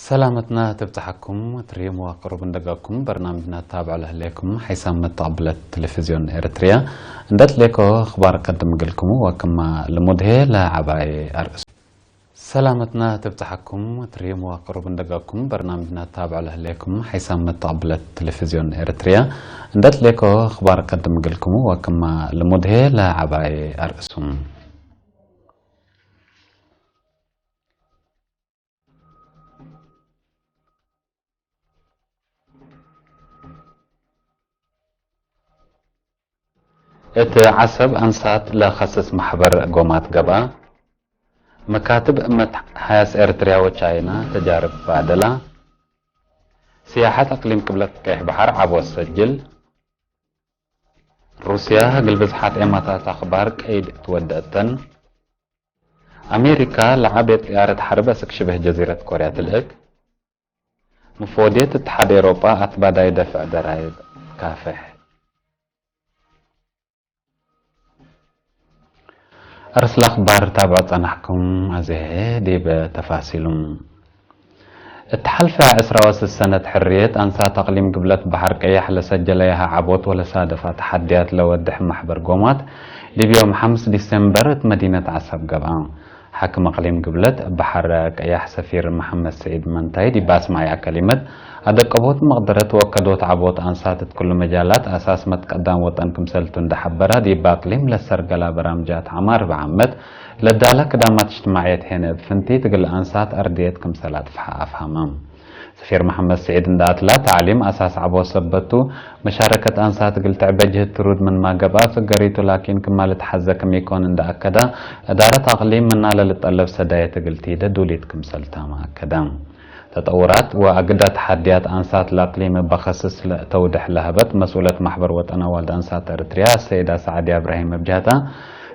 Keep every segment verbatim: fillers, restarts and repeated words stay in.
ሰላመትና ትብጽሐኩም፣ ትሪም ወቅሩብ እንደጋኩም በርናምጅና ታብዖ ለህሌኩም፣ ሐይሳም መተቀብለት ቴሌቪዝዮን ኤረትርያ፣ እንደ ትሌኮ አኽባር ቀድም እግልኩም ወክማ ልሙድ ህዬ ለዐባይ አርእሱ። ሰላመትና ትብጽሐኩም፣ ትሪም ወቅሩብ እንደጋኩም በርናምጅና ታብዖ ለህሌኩም፣ ሐይሳም መተቀብለት ቴሌቪዝዮን ኤረትርያ፣ እንደ ትሌኮ አኽባር ቀድም እግልኩም ወክማ ልሙድ ህዬ ለዐባይ አርእሱም። እት ዐሰብ አንሳት ለከስስ መሕበር ጎማት ገብአ፣ መካትብ እመት ሐያስ ኤርትርያ ወቻይና ተጃርብ ባደላ፣ ስያሐት አቅሊም ቅብለት ቀይሕ በሐር ዐቦት ሰጅል፣ ሩስያ እግል ብዝሓት ኤማታት አኽባር ቀይድ ትወደአተን፣ አሜሪካ ለዐቤት ጥያረት ሐርብ አስክ ሽብህ ጀዚረት ኮርያ ትልህቅ፣ መፎድየት እትሓድ ኤሮጳ አትባዳይ ደፍዕ ደራይብ ትካፍሕ። አርስ ለአኽባር ታብዖ ጸናሕኩም፣ አዜ ዲብ ተፋሲሉም። እት ሐልፈ ዕስራ ወስስ ሰነት ሕርየት፣ አንሳት አቅሊም ግብለት በሐር ቀያሕ ለሰጀለያሀ ዐቦት ወለሳደፋ ተሐድያት ለወድሕ መሕበር ጎማት፣ ዲብ ዮም ሐምስ ዲሴምበር እት መዲነት ዐሰብ ገብአ። ሓክም አቅሊም ግብለት በሐር ቀያሕ ሰፊር መሐመድ ሰዒድ መንታይ ዲብ አስመዐያ ከሊመት፣ አደቀቦት መቅደረት ወከዶት ዐቦት አንሳት እት ክሉ መጃላት አሳስ መትቀዳም ወጠን ክምሰልቱ እንደ ሐበረ፣ ዲብ አቅሊም ለሰርገላ በራምጃት ዐማር በዓመት ለዳላ ክዳማት እጅትማዕየት ሄነ እብ ፍንቲት እግል አንሳት አርድየት ክምሰል አጥፍሐ አፍሀመ። ሰፊር መሐመድ ስዒድ እንደ አትላ፣ ተዕሊም አሳስ ዐቦት ሰበት ቱ፣ መሻረከት አንሳት እግል ትዕበ ጅህድ ትሩድ ምንማ ገብአ፣ ፍገሪቱ ላኪን ክማ ልትሐዘ ክም ኢኮን እንደ አከደ፣ እዳረት አቅሊም ምና ለልጠለብ ሰዳየት እግል ቲደ ዱሊት ክምሰል ታመ አከደ። ተጠውራት ወአግዳ ተሐድያት አንሳት ለአቅሊም እበ ከስስ ለተውድሕ ለሀበት መስኡለት መሕበር ወጠን አዋልድ አንሳት ኤረትርያ ሰይዳ ሰዓድያ እብራሂም እብ ጀህታ፣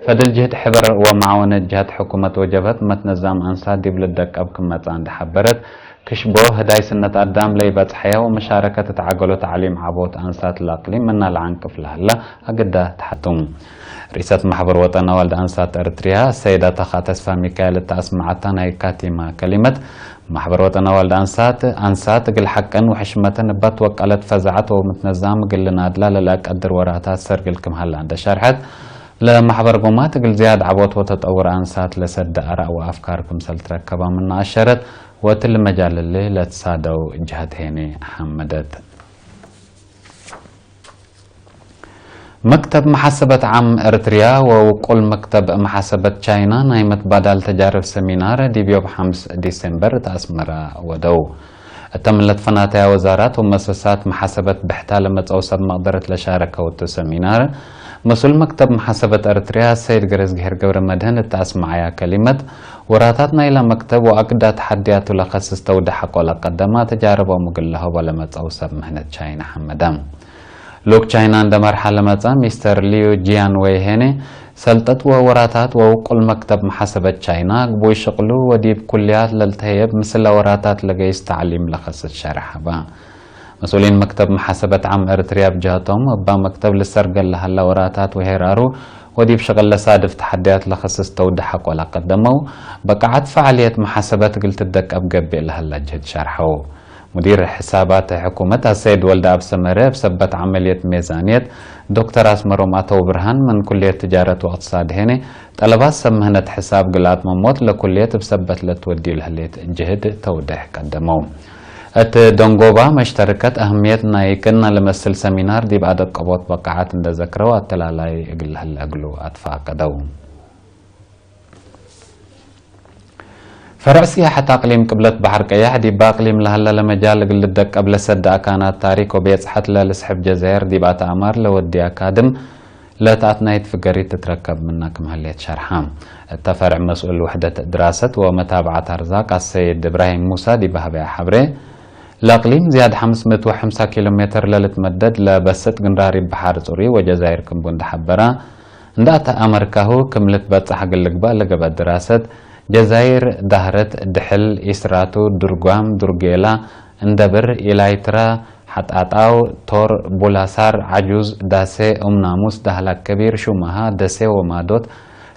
ፈድል ጅህድ ሕበር ወመዓወነት ጀህት ሕኩመት ወጀብሀት መትነዛም አንሳት ዲብ ልደቀብ ክም መጽአ እንዴ ሐበረት፣ ክሽቦ ህዳይ ስነት አዳም ለኢበጽሐየ ወመሻረከት እት ዐገሎ ተዕሊም ዐቦት አንሳት ለአቅሊም ምና ለዐንቅፍ ለሀላ አግዳ ተሐቱ። ርኢሰት መሕበር ወጠን አዋልድ አንሳት ኤረትርያ ሰይዳ ተኻ ተስፋ ሚካኤል እተ አስመዐታ ናይ ካቲማ ከሊመት፣ መሕበር ወጠን አዋልድ አንሳት፣ አንሳት እግል ሐቀን ወሕሽመተን እበ ትወቀለት ፈዛዐት ወምትነዛም እግል ልናድላ ለለአቀድር ወራታት ሰርግል ክም ሀላ እንደ ሸርሐት፣ ለመሕበር ጎማት እግል ዝያድ ዐቦት ወተጠውር አንሳት ለሰደ አራእ ወአፍካር ክምሰል ትረከባ ምነ አሸረት፣ ወእትሊ መጃል እሊ ለትሳደው ጀሀት ሄኔ ሐመደት። መክተብ መሓሰበት ዓም ኤረትርያ ወውቁል መክተብ መሓሰበት ቻይና ናይ መትባዳል ተጃርብ ሰሚናር ዲብ ዮም ሐምስ ዲሴምበር እት አስመረ ወደው። እተ ምን ለትፈናተያ ወዛራት ወመሰሳት መሓሰበት ብሕታ ለመጸው ሰብ መቅደረት ለሻረከው እቱ ሰሚናር፣ መስኡል መክተብ መሓሰበት ኤረትርያ ሰይድ ገረዝግሄር ገብረመድህን እት አስመዐያ ከሊመት፣ ወራታት ናይላ መክተብ ወአግዳ ተሐድያቱ ለከስስ ተውደ ሐቆ ለቀደማ ተጃርቦም እግል ለሀቦ ለመጸው ሰብ ምህነት ቻይና ሐመደ። ሉክ ቻይና እንደ መርሐ ለመጽአ ሚስተር ሊዩ ጂያን ወይሄኔ፣ ሰልጠት ወወራታት ወውቁል መክተብ መሓሰበት ቻይና፣ ግቡይ ሽቅሉ ወዲብ ኩልያት ለልትሀየብ ምስለ ወራታት ለገይስ ተዕሊም ለከስስ ሸርሕ ሀባ። መስኡሊን መክተብ መሓሰበት ዓም ኤረትርያ ብጀህቶም፣ እባ መክተብ ልሰርገል ለሀላ ወራታት ወሄራሩ ወዲብ ሽቅል ለሳድፍ ተሐድያት ለከስስ ተውደ ሐቆ ለቀደመው፣ በቃዐት ፈዓልየት መሓሰበት እግል ትደቀብ ገብእ ለሀላ ጅህድ ሸርሐው። ሙዲር ሕሳባት ሕኩመት አሰይድ ወልደአብ ሰመረ፣ እብ ሰበት ዐመልየት ሜዛንየት ዶክተር አስመሮም አተውብርሃን ምን ኩልየት ትጃረት ወእቅትሳድ ሄኔ፣ ጠለባት ሰብ ምህነት ሕሳብ ግልአት መሞት ለኩልየት እብ ሰበት ለትወድዩ ለህሌት ጅህድ ተውደሕ ቀደመው። እት ደንጎባ መሽተርከት አህምየት ናይ ቅነ ለመስል ሰሚናር ዲብ አደቀቦት በቃዓት እንደ ዘክረው፣ አተላላይ እግል ለህለ እግሉ አትፋቀደው። ፈርዕ ስያሐት አቅሊም ቅብለት በሐር ቀያሕ፣ ዲብ አቅሊም ለሀለ ለመጃል እግል ልደቀብ ለሰደ አካናት ታሪክ ወቤጽሐት ለልስሕብ ጀዛይር ዲብ አትአማር ለወድየ አካድም ለተአትናይት ፍገሪት ትትረከብ ምነ ክም ህሌት ሸርሐ። እተ ፈርዕ መስኡል ውሕደት ድራሰት ወመታብዐት አርዛቅ አሰይድ እብራሂም ሙሳ ዲብ ሀበያ ሐብሬ፣ ለአቅሊም ዝያድ ሐምስ ምእት ወሐምሳ ኪሎ ሜትር ለልትመደድ ለበስጥ ግንራሪብ በሐር ጽሩይ ወጀዛይር ክምቡ እንደ ሐበረ፣ እንደ አተአመርካሁ ክም ልትበጸሕ እግል ልግበእ ለገብአ ድራሰት፣ ጀዛይር፣ ዳህረት፣ ድሕል፣ ኢስራቱ፣ ዱርጓም፣ ዱርጌላ፣ እንደብር፣ ኢላይትራ፣ ሐጣጣው፣ ቶር፣ ቡላሳር፣ ዐጁዝ፣ ዳሴ፣ እም ናሙስ፣ ዳህላክ ከቢር፣ ሹማሃ፣ ደሴ ወማዶት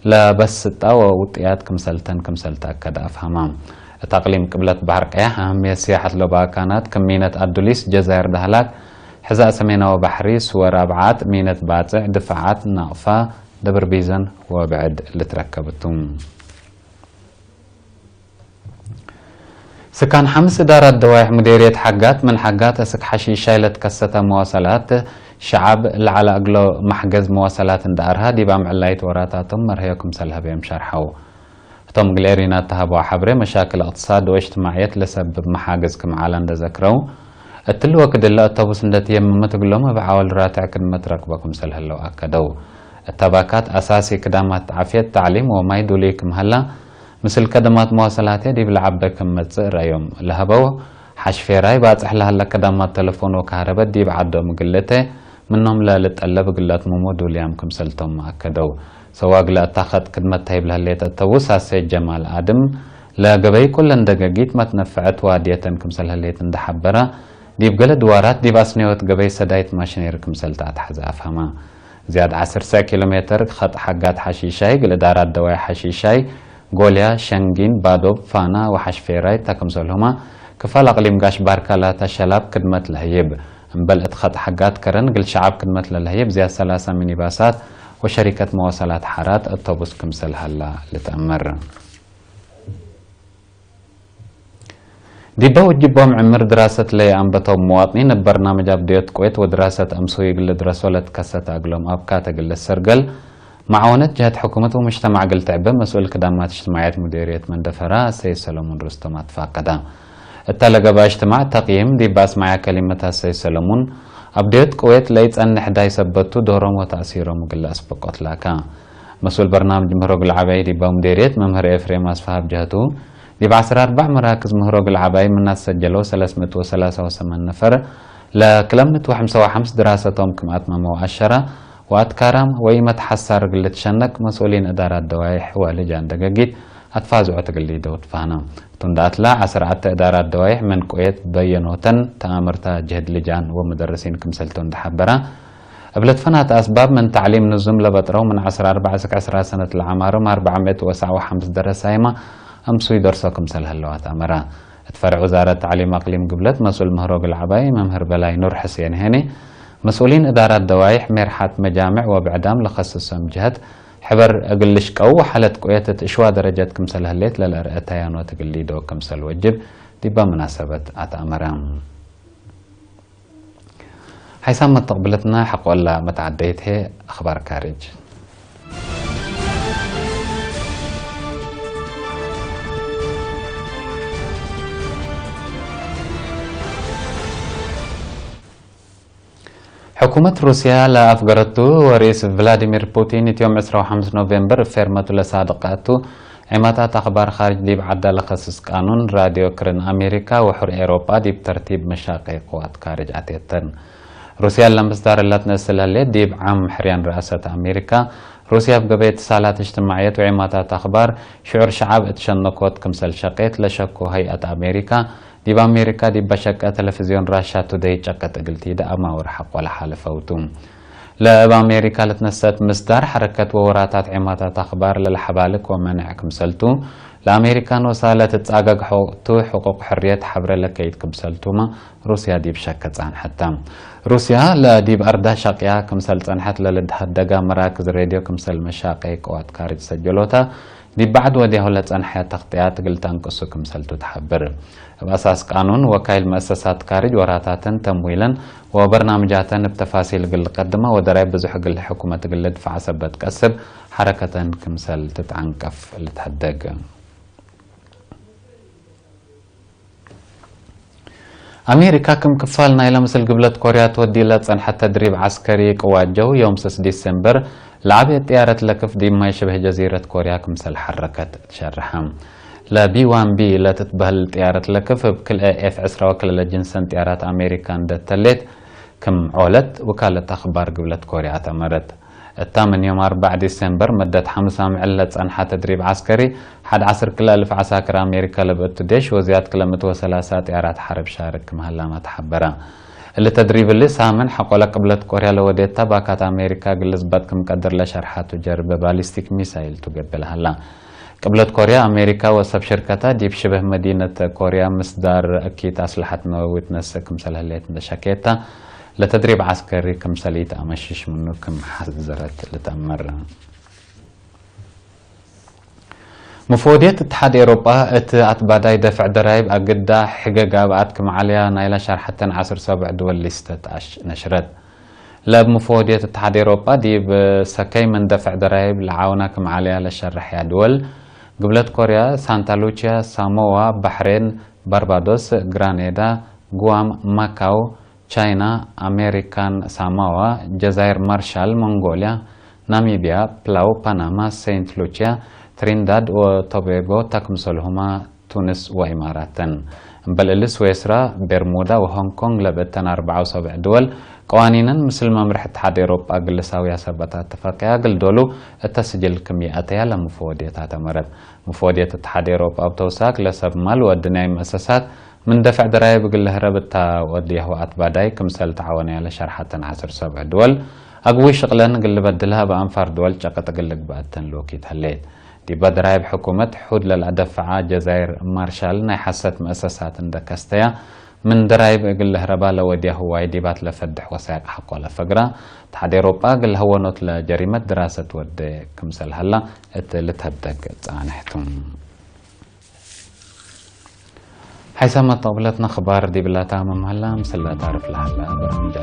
ለበስጣ ወውጥያት ክምሰልተን ክምሰል ተአከደ አፍሀማ። እት አቅሊም ቅብለት በሐር ቀያሕ አህምየት ስያሐት ለበ አካናት ክም ሚነት አዱሊስ፣ ጀዛይር ዳህላክ፣ ሕዛእ ሰሜናዊ በሕሪ፣ ስወር አብዓት፣ ሚነት ባጽዕ፣ ድፋዓት፣ ናቅፋ፣ ደብር ቢዘን ወብዕድ ልትረከብ ቱ። ስካን ሐምስ እዳራት ደዋይሕ ሙዴርየት ሐጋት፣ ምን ሐጋት እስክ ሐሺሻይ ለትከሰተ መዋሰላት፣ ሸዐብ ለዐለ እግሎ መሕገዝ መዋሰላት እንደ አርሃ፣ ዲብ አምዕላይት ወራታቶም መርሀዮ ክምሰል ሀበዮም ሸርሐው። ህቶም እግል ኤሪና ተሀበዋ ሐብሬ፣ መሻክል እቅትሳድ ወእጅትማዕየት ለሰብብ መሓግዝ ክም ዐለ እንደ ዘክረው፣ እትሊ ወክድ እለ አውቶቡስ እንደ ትየምመት እግሎም እብ ዐወል ራትዕ ክድመት ረክቦ ክምሰል ህለው አከደው። እተ ባካት አሳሲ ክዳማት ዓፍየት፣ ተዕሊም ወማይ ዱሉይ ክም ሀላ፣ ምስል ከደማት መዋሰላትየ ዲብ ለዐበ ክም መጽእ ረአዮም ለሀበው፣ ሐሽፌራይ ባጽሕ ለሀለ ከዳማት ተለፎን ወካህረበት ዲብ ዐዶም እግል ልእተ ምኖም ለልጠለብ እግል ለአትምሞ ዱልያም ክምሰልቶም አከደው። ሰዋግ ለእታ ኸጥ ክድመት ተህይብ ለህሌት አውቶቡስ አሰይድ ጀማል አድም፣ ለገበይ ኩለን ደገጊት መትነፈዐት ዋድየተን ክምሰል ህሌት እንደ ሐበረ፣ ዲብ ገሌ ድዋራት ዲብ አስኔወት ገበይ ሰዳይት ማሽኔሪ ክምሰል ተአትሐዘ አፍሀመ። ዝያድ ዐስር ኪሎ ሜተር ኸጥ ሐጋት ሐሺሻይ እግል እዳራት ደዋይ ሐሺሻይ፣ ጎልያ፣ ሸንጊን፣ ባዶብ፣ ፋና ወሐሽፌራይ ተ ክምሰልሁመ፣ ክፋል አቅሊም ጋሽ ባርካ ላተ ሸላብ ክድመት ለህይብ፣ እምበል እት ኸጥ ሐጋት ከረን እግል ሸዐብ ክድመት ለለህይብ ዝያድ ሰላሳ ሚኒባሳት ወሸሪከት መዋሰላት ሐራት አውቶቡስ ክምሰል ሀላ ልትአመር። ዲበ ውጅቦም ዕምር ድራሰት ለየአንበተው መዋጥኒን፣ እብ በርናምጅ አብድዮት ቅዌት ወድራሰት አምስሁይ እግል ልድረሶ ለትከሰተ እግሎም አብካት እግል ልሰርገል፣ መዓወነት ጀህት ሕኩመት ወሙጅተማዕ እግል ትዕበ መስኡል ክዳማት እጅትማዕየት ሙዴርየት መንደፈራ አሰይድ ሰለሙን ሩስቶም አትፋቀደ። እተ ለገብአ እጅትማዕ ተቅይም ዲብ አስማዐ ከሊመት አሰይድ ሰለሙን፣ አብድዮት ቅዌት ለኢጸንሕ ዳይ ሰበት ቱ፣ ዶሮም ወተእሲሮም እግል ለአስበቆ ትላካ። መስኡል በርናምጅ ምህሮ እግል ዐባይ ዲበ ሙዴርየት መምህር ኤፍሬም አስፍሃ እብ ጀህቱ፣ ዲብ ዐስር አርበዕ መራክዝ ምህሮ እግል ዐባይ ምናት ሰጀለው ሰለስ ምእት ወሰላሳ ወሰማን ነፈር ለክለ ምእት ወሐምሳ ወሐምስ ድራሰቶም ክም አትመመው አሸረ፣ ወአትካራም ወኢመት ሐሳር እግል ልትሸነቅ መስኡሊን እዳራት ደዋይሕ ወልጃን ደገጊት አትፋዝዖት እግል ሊደው ትፋህነ። እቱ እንደ አትላ ዐስር አተ እዳራት ደዋይሕ ምን ቅዌት በየኖተን ተአምርታ ጅህድ ልጃን ወመደርሲን ክምሰልቱ እንደ ሐበረ፣ እብ ለትፈናተ አስባብ ምን ተዕሊም ንዙም ለበጥረው ምን ዐስር አርበዕ እስክ ዕስራ ሰነት ለዐማርም አርበዕ ምእት ወሰዕ ወሐምስ ደረሳይመ አምሱይ ደርሶ ክምሰል ህለው አትአመረ። እት ፈርዕ ውዛረት ተዕሊም አቅሊም ግብለት መስኡል ምህሮ እግል ዐባይ መምህር በላይ ኑር ሕሴን ሄኒ፣ መስኡሊን እዳራት ደዋይሕ፣ ሜርሓት መጃምዕ ወብዕዳም ለከስሶም ጀህት ሕበር እግል ልሽቀው ወሓለት ቅዌት እት እሽዋ ደረጀት ክምሰል ህሌት ለለአርአ ተያኖት እግል ሊደው ክምሰል ወጅብ ዲበ መናሰበት አትአመረ። ሓይሳም መተቅብለትና ሐቆላ መትዓደይት ህዬ፣ አኽባር ካርጅ። ሕኩመት ሩስያ ለአፍገረቱ ወርኢስ ቭላዲሚር ፑቲን፣ እት ዮም ዕስራ ወሐምስ ኖቬምበር እብ ፌርመቱ ለሳድቀ እቱ፣ ዔማታት አኽባር ካርጅ ዲብ ዐዳ ለከስስ ቃኑን፣ ራድዮ ክርን አሜሪካ ወሑር ኤሮጳ ዲብ ተርቲብ መሻቄ ቅዋት ካርጅ አቴተን። ሩስያ ለምስዳር እለ ትነስል ህሌት፣ ዲብ ዓም ሕርያን ረአሰት አሜሪካ፣ ሩስያ እብ ገበይ እትሳላት እጅትማዕየት ወዔማታት አኽባር ሽዑር ሸዐብ እት ሸነኮት ክምሰል ሸቄት ለሸኩ ሀይአት አሜሪካ፣ ዲብ አሜሪካ ዲብ በሸቀ ተለፍዝዮን ራሻ ቱደይ ጨቀጥ እግል ቲደ አማውር ሐቆ ለሓለፈው ቱ። ለእብ አሜሪካ ለትነሰአት ምስዳር ሐረከት ወወራታት ዔማታት አኽባር ለለሐባልክ ወመንዕ ክምሰልቱ፣ ለአሜሪካን ወሳለ ትትጻገግ ሐቆ ቱ፣ ሕቁቅ ሕርየት ሐብረ ለከይድ ክምሰልቱመ ሩስያ ዲብ ሸክ ጸንሐተ። ሩስያ ለዲብ አርዳ ሸቅያ ክምሰል ጸንሐት ለልትሀደጋ መራክዝ ሬድዮ ክምሰል መሻቄ ቅዋት ካርጅ ሰጀሎተ፣ ዲብ በዕድ ወዴሁ ለጸንሐ ተቅጥያት እግል ተአንቅሱ ክምሰልቱ ተሐብር። እብ አሳስ ቃኑን፣ ወካይል መአሰሳት ካርጅ ወራታተን፣ ተምዊለን ወበርናምጃተን እብ ተፋሲል እግል ልቀድመ ወደራይ ብዙሕ እግል ሕኩመት እግል ልድፈዐ ሰበት ቀስብ ሐረከተን ክምሰል ትትዐንቀፍ ልትሀደግ። አሜሪካ ክም ክፋል ናይለ ምስል ግብለት ኮርያ ትወዲ ለጸንሐት ተድሪብ ዐስከሪ ቅዋት ጀው፣ ዮም ስስ ዲሴምበር ለዐቤት ጥያረት ለክፍ ዲብ ማይ ሽብህ ጀዚረት ኮርያ ክምሰል ሐረከት ትሸርሐ። ለቢ ዋን ቢ ለትትበህል ጥያረት ለክፍ እብ ክልኤ ኤፍ ዕስራ ወክልኤ ለጅንሰን ጥያራት አሜሪካ እንዴ ተሌት ክም ዖለት ውካለት አኽባር ግብለት ኮርያ አተመረት። እታ ምን ዮም አርበዕ ዲሴምበር መደት ሐምስ አምዕል ለጸንሐ ተድሪብ ዐስከሪ፣ ሐድ ዐስር ክልኤ እልፍ ዐሳክር አሜሪካ ለብእቱ ዴሽ ወዝያድ ክለ ምእት ወሰላሳ ጥያራት ሐርብ ሻርክ ክም ሀላመ ተሐበረ። እሊ ተድሪብ እሊ ሳምን ሐቆለ ቅብለት ኮርያ ለወዴት ታባካት አሜሪካ እግል ልዝበጥ ክም ቀድር ለሸርሐቱ ጀርበ ባሊስቲክ ሚሳይል ቱ ገብእ ለሀላ። ቅብለት ኮርያ፣ አሜሪካ ወሰብ ሽርከታ ዲብ ሽብህ መዲነት ኮርያ ምስዳር እኪት አስለሐት ነወዊት ነስእ ክምሰል ህሌት እንደ ሸኬታ፣ ለተድሪብ ዐስከሪ ክምሰል ኢተአመሽሽ ምኑ ክም ሐዘረት ልትአመር። መፈወድየት እትሓድ ኤሮጳ እት አትባዳይ ደፍዕ ደራይብ አግዳ ሕገ ጋብአት ክም ዐለያ ናይላ ሸርሐተን ዐስር ሰብዕ ድወል ሊስተት አሽ-፣ ነሽረት። ለእብ መፈወድየት እትሓድ ኤሮጳ ዲብ ሰከይ ምን ደፍዕ ደራይብ ለዓውና ክም ዐለያ ለሸረሐያ ድወል፣ ግብለት ኮርያ፣ ሳንታ ሉቺያ፣ ሳሞዋ፣ ባሕሬን፣ ባርባዶስ፣ ግራኔዳ፣ ጉዋም፣ ማካው፣ ቻይና፣ አሜሪካን ሳማዋ፣ ጀዛይር ማርሻል፣ ሞንጎልያ፣ ናሚብያ፣ ፕላው፣ ፓናማ፣ ሴንት ሉቺያ፣ ትሪንዳድ ወቶቤጎ ታ ክምሰልሁመ ቱንስ ወኢማራተን። እምበል እሊ ስዌስራ፣ ቤርሙዳ ወሆንግ ኮንግ ለብእተን አርበዓ ወሰብዕ ድወል ቀዋኒነን ምስል መምርሕ እትሓድ ኤሮጳ እግል ልሳውያ ሰበት አተፋቅያ እግል ዶሉ እተ ስጅል ክም ይአተያ ለመፈወድየት አተመረት። መፈወድየት እትሓድ ኤሮጳ እብ ተውሳክ ለሰብ ማል ወአድንያይ መአሰሳት ምን ደፍዕ ደራይብ እግል ልህረብ እታ ወድያሁ አትባዳይ ክምሰል ተዓወነያ ለሸርሐተን ዐስር ሰብዕ ድወል፣ አግቡይ ሽቅለን እግል ልበድልሀ እብ አንፋር ድወል ጨቅጥ እግል ልግበአተን ልወኪት ህሌት። ዲበ ደራይብ ሕኩመት ሑድ ለለአደፍዓ ጀዛይር ማርሻል ናይ ሐሰት መአሰሳት እንደ ከስተያ፣ ምን ደራይብ እግል ልህረባ ለወድያሁ ዋይ ዲባት ለፈድሕ ወሳይቅ ሐቆ ለፈግራ፣ እትሓድ ኤሮጳ እግል ሀወኖት ለጀሪመት ድራሰት ወዴ ክምሰል ሀላ እት ልትሀደግ ጻንሕቱ። ሐይሰመት ተቅብለትነ አኽባር ዲብላ ታምም ሀላ፣ ምስላ ታርፍ ለሀላ በርናምጅ